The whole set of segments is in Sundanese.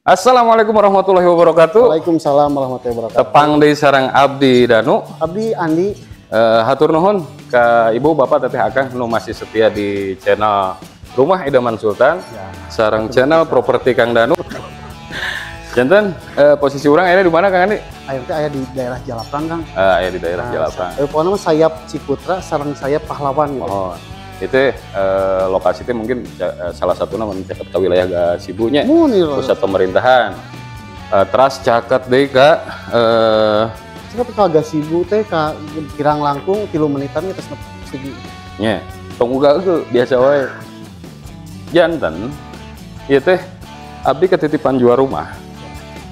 Assalamualaikum warahmatullahi wabarakatuh. Waalaikumsalam warahmatullahi wabarakatuh. Tepang deui sareng Abdi Danu. Abdi Andi. Hatur nuhun ka Ibu, Bapak, Teteh, Akang nu masih setia di channel Rumah Idaman Sultan ya, sareng channel Properti Kang Danu. Janten posisi urang aya di mana, Kang Andi? Aya teh aya di daerah Jalaprang, Kang. Aya di daerah Jalaprang. Pokoknya mah sayap Ciputra sareng sayap Pahlawan gitu. Oh. Itu lokasi itu mungkin salah satu nama caket ke wilayah Gasibunya, pusat pemerintahan. Teras caket deui ka Caket ka Gasibu teh ka kirang langkung 3 menitan geus segi. Nya, tong uga biasa wae. Janten ieu teh abdi ketitipan jual rumah.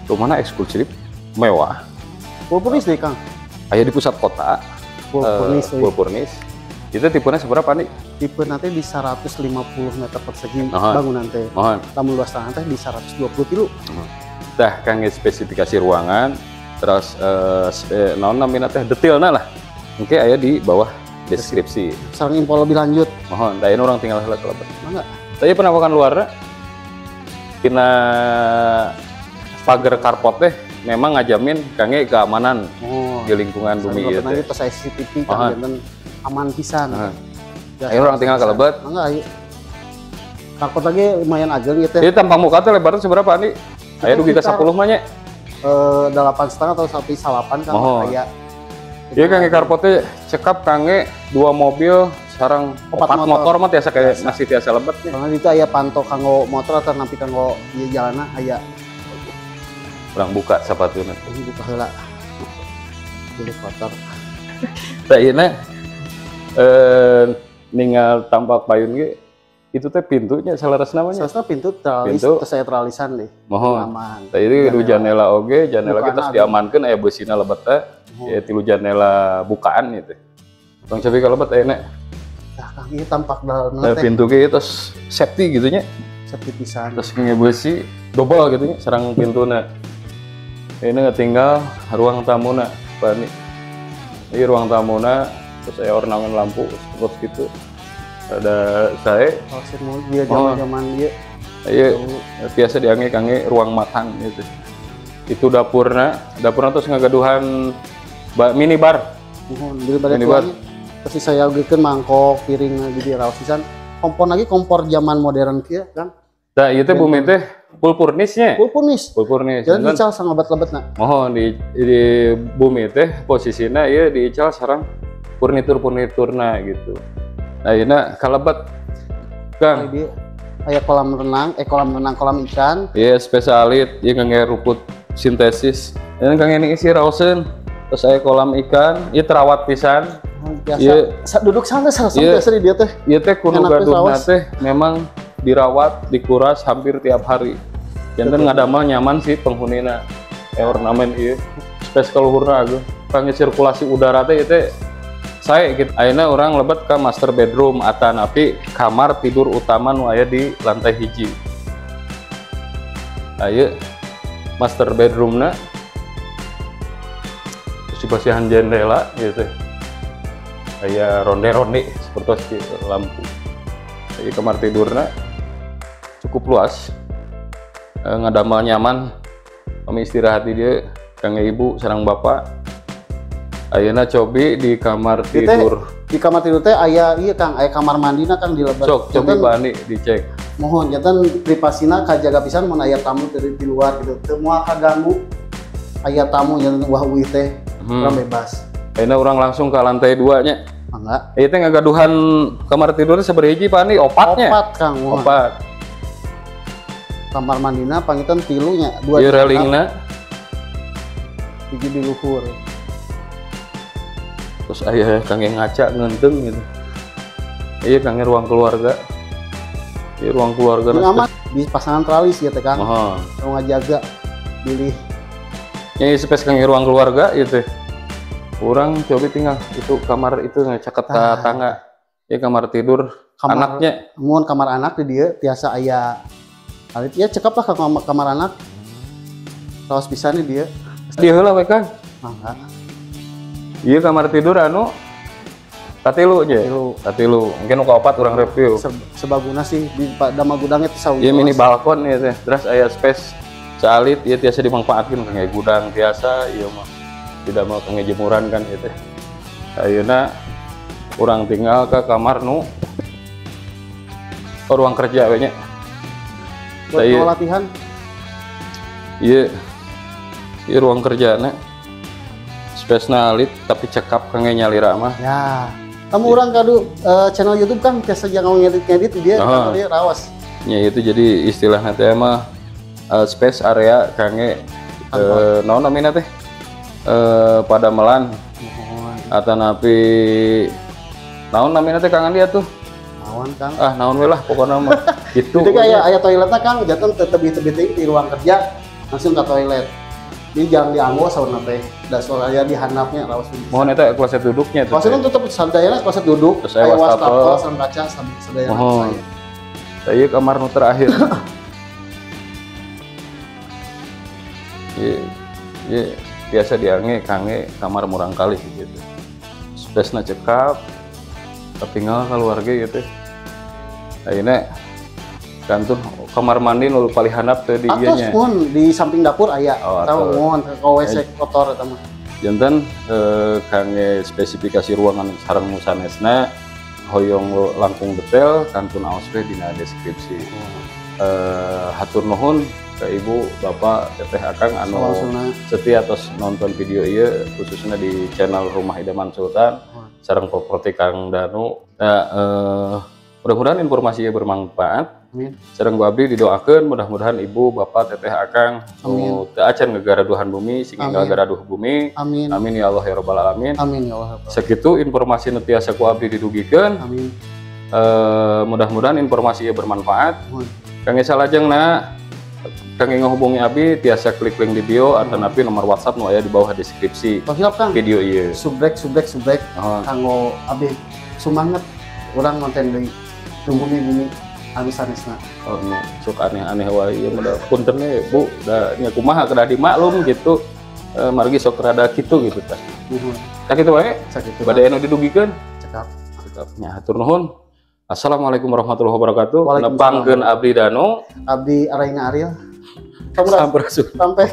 Rumahna eksklusif, mewah. Full furnish deh, Kang. Aya di pusat kota. Full furnish. Full furnish. Itu tipenya seberapa nih? Tipe nanti di 150 meter persegi bangunan teh. Lamun luas tanah teh di 120 tilu. Tah kangge spesifikasi ruangan, terus naon namina teh detailna lah. Engke aya di bawah deskripsi. Sareng info lebih lanjut. Mohon, da urang tinggal heula ka lebet. Mangga. Tadi penampakan luarna tina pagar carport teh memang ngajamin kangge keamanan di lingkungan bumi ieu teh. Nanti pas CCTV kan janten aman pisan. Ayo urang tinggal ka lebet. Mangga ayo. Carport lagi lumayan ageng ieu teh. Ieu tampang muka teh lebarnya seberapa nih? Aya dugi ka 10 mah nya. 8,5 atau 1,8 kan aya. Ieu kangge carport teh cekap kangge 2 mobil sareng 4 motor mah tiasa kayak masih tiasa lebet nya. Soalnya itu aya panto kanggo motor atau nampi kanggo ieu jalanna aya. Urang buka sapatuna. Buka heula. Jadi kotor. Tah ieu ninggal tampak payun ge itu teh pintunya saleresna mah nya. Saleresna pintu teralis, terus saya teralisan deh. Mohon. Tah ieu kudu janela oge, janela kita terus diamankeun aya beusina lebet teh. Ya tilu janela bukaan ieu teh. Tong cobi ka lebet ayeuna. Tah Kang ieu tampak dalamna teh. Pintu ge terus safety gitu nya. Safety pisan. Terus nge beusi dobel gitu nya sareng pintuna. Ini tinggal ruang tamuna, Pak Ani. Ini ruang tamuna, terus saya ornamen lampu terus gitu. Ada saya. Oh, dia zaman-zaman dia. Iya, biasa diange kangge ruang makan gitu. Itu dapurna, dapurna terus ngagaduhan mini bar. Mini bar. Terus saya ugekeun mangkok, piring gitu raos pisan. Kompor lagi kompor zaman modern kieu, Kang. Nah, ieu teh bumi teh full furnish-nya. Full furnish. Full furnish. Jadi dical sareng lebet-lebetna. Mohon di bumi teh posisina ieu dical sareng furnitur-furniturna gitu. Nah, ieu kalebet Kang. Aya kolam renang, kolam ikan. Iya, spesialit ieu kangge rumput sintesis. Ini kangge isi raoseun. Terus aya kolam ikan, ieu terawat pisan. Biasa. Duduk santai biasa di dieu teh. Ieu teh kudu gaduhna teh memang dirawat, dikuras hampir tiap hari. Janten ngadamel nyaman sih penghunina. Ornamen ieu space kaluhurna ageung. Kangge sirkulasi udara teh ieu teh sae gitu. Ayeuna urang lebet ka master bedroom atanapi kamar tidur utama nu aya di lantai 1. Ayeuna master bedroomna terus dipasihan jendela gitu. Aya ronde-ronde seperti lampu. Jadi kamar tidurna cukup luas, ngadamel nyaman, kami istirahat di dia, kangge ibu sareng bapak. Ayeuna cobi di kamar tidur. Di kamar tidur teh aya ieu Kang, aya kamar mandina Kang di lebet. Sok cobi bani dicek. Mohon janten privasina kajaga pisan mun aya tamu dari di luar gitu. Teu moal kaganggu aya tamu janten wah uih teh urang bebas. Ayeuna urang langsung ke lantai 2 nya. Mangga. Ieu teh ngagaduhan kamar tidurnya sabaraha hiji Pak Andi? Opatnya. Opat Kang. Opat. Kamar mandina pangitan 3 nya, 2 ieu relingna. Hiji di luhur. Terus aya kangge ngaca ngeunteung gitu. Ieu kangge ruang keluarga. Ieu ruang keluarga. Aman di pasangan teralis ya teh Kang. Mohon. Nu ngajaga bilih. Ieu space kangge ruang keluarga ieu teh. Urang coba tinggal itu kamar itu caket ka tangga. Ya kamar tidur kamar, anaknya. Mun kamar anak di dieu tiasa aya alit ya cekap lah ke kamar anak. Raos pisan di dieu. Dieu heula we Kang. Mangga. Ieu kamar tidur anu katilu nya. Katilu. Mungkin nu kaopat urang review. Sebaguna sih di dama gudangnya teh sawios. Ieu mini balkon ieu teh. Terus aya space Saalit ieu tiasa dimanfaatkeun kangge gudang tiasa ieu mah. Tidak mau kangge jemuran kan ieu teh. Ayeuna urang tinggal ke kamar nu ruang kerja we nya. Buat latihan. Ieu ieu ruang kerjana. Space-na alit tapi cekap kangge nyalira mah. Ya. Kamu orang kadu channel YouTube kan biasa jangan ngedit-ngedit dia dia rawas. Ya itu jadi istilahna teh mah space area kangge naon namina teh padamelan atanapi naon namina teh Kang Andi atuh naon Kang ah naon we lah pokona mah gitu. Jadi kayak aya toiletna Kang janten tebih-tebih di ruang kerja langsung ke toilet. Jadi jangan dianggo saurna teh da soalnya di handapnya rawas. Mohon eta kloset duduknya tuh. Kloset tutup sadayana kloset duduk, aya wastafel sareng kaca sadayana saya. Saya kamar nu terakhir. Iya, biasa diange kangge kamar murang kali gitu. Space-na cekap, tinggal keluarga gitu. Ayeuna kantun kamar mandi nu paling handap teh di ieu nya. Atos pun di samping dapur aya. Tahu mun ke WC kotor eta mah. Janten kangge spesifikasi ruangan sareng nu sanesna hoyong langkung detail kantun aos we dina deskripsi. Hatur nuhun ke ibu, bapak, teteh, akang anu setia atas nonton video ieu khususnya di channel Rumah Idaman Sultan sareng properti Kang Danu. Nah, mudah-mudahan informasinya bermanfaat. Amin. Sareng ku abdi didoakeun mudah-mudahan ibu, bapak, teteh, akang nu teu acan ngagaraduhan bumi sing ngagaraduh bumi. Amin. Amin ya Allah ya rabbal alamin. Amin ya Allah. Segitu informasi nu tiasa ku abdi didugikeun. Amin. Mudah-mudahan informasinya bermanfaat. Amin. Kang salajengna kangge ngahubungi abi tiasa klik link di bio atanapi nomor WhatsApp nu aya di bawah deskripsi. Oh, hilap Kang. Video ieu. Subrek kanggo abi sumanget urang konten deui. Bumi-bumi anu sanesna. Oh nya sok aneh-aneh wae ieu mah punten we Bu, da nya kumaha kedah dimaklum gitu. Margi sok rada kitu gitu tah. Nuhun. Sakitu wae. Sakitu. Bade anu didugikeun. Cekap. Cekap nya hatur nuhun. Assalamualaikum warahmatullahi wabarakatuh. Nepangkeun abdi Danu, abdi Araina Ariel. Sampurasun. Sampai.